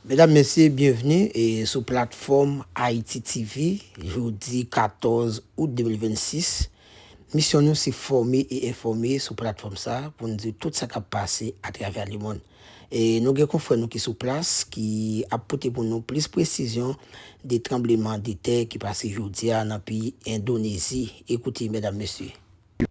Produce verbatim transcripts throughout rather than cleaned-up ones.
Medam, mesye, byenvni e sou platfòm Haïti T V, jodi katòz out de mil vennsis. Misyon nou se fòme e enfòme sou platfòm sa pou n di w tout sa k ap pase atravè lemonn. E nou gen konfrè nou ki sou plas ki ap pote pou nou plis presizyon de tranbleman de tè ki pase jodi a nan peyi Endonezi. Ekoute, medam, mesye.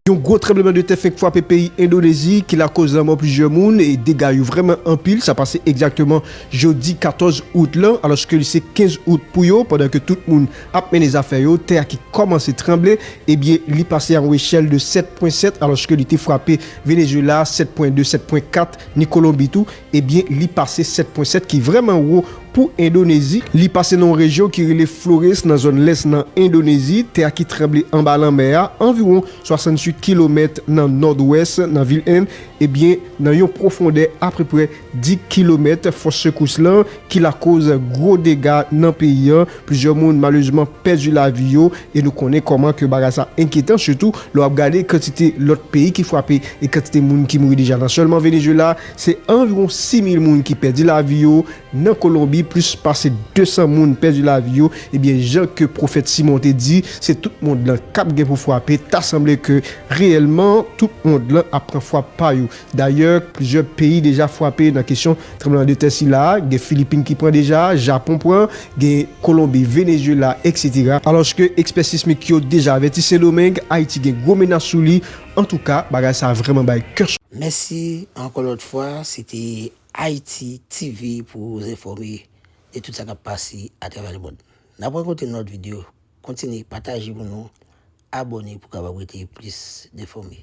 Yon gwo tranbleman de tè fenk frape peyi Endonezi ki lakoz lanmò plizyè moun e dega yo vrèman anpil. Sa pase egzakteman jodi katòz out lan, alòske li se kenz out pou yo, pandan ke tout moun ap mennen zafè yo. Tè a ki kòmanse tranble, ebyen, li pase a yon echèl de sèt pwen sèt, alòske li te frape Venezuela sèt pwen de, sèt pwen kat, ni Kolonbi tou, ebyen, li pase sèt pwen sèt, ki vrèman wo pou Endonezi. Li pase nan yon rejyon ki rele Flores, nan zòn lès nan Endonezi. Tè a ki tranble anba lanmè a, anviwon swasanntuit kilomèt nan nòdwès nan vil End, ebyen, nan yon pwofondè apeprè dis kilomèt. Fòs sekous lan ki lakoz gwo dega nan peyi an. Plizyè moun, malerezman, pèdi lavi yo. E nou konnen kòman ke bagay sa enkyetan, sitou lè w ap gade kantite lòt peyi ki frape e kantite moun ki mouri deja. Nan sèlman Venezuela, se anviwon sis mil moun ki pèdi lavi yo. Nan Kolonbi, plis pase de san moun pèdi lavi yo. Ebyen, jan ke pwofèt Simon te di, se tout mond lan k ap gen pou frape. Ta sanble ke reyèlman, tout mond lan ap pran frap pa yo. Dayè, plizyè peyi deja frape nan kesyon tranbleman de tè sila a. Gen Filipin ki pran deja, Japon pran, gen Kolonbi, Venezuela, etsetera. Alòske ekspè sismik yo deja avèti Sendomeng, Ayiti gen gwo menas sou li. Antouka, bagay sa a vrèman bay kè cho. Mèsi ankò lòt fwa, se te Haïti T V pou enfòme de tout sa k ap pase atravè lemonn. N ap rankontre nan lòt videyo. Kontinye pataje pou nou, abòne pou kapab rete plis enfòme.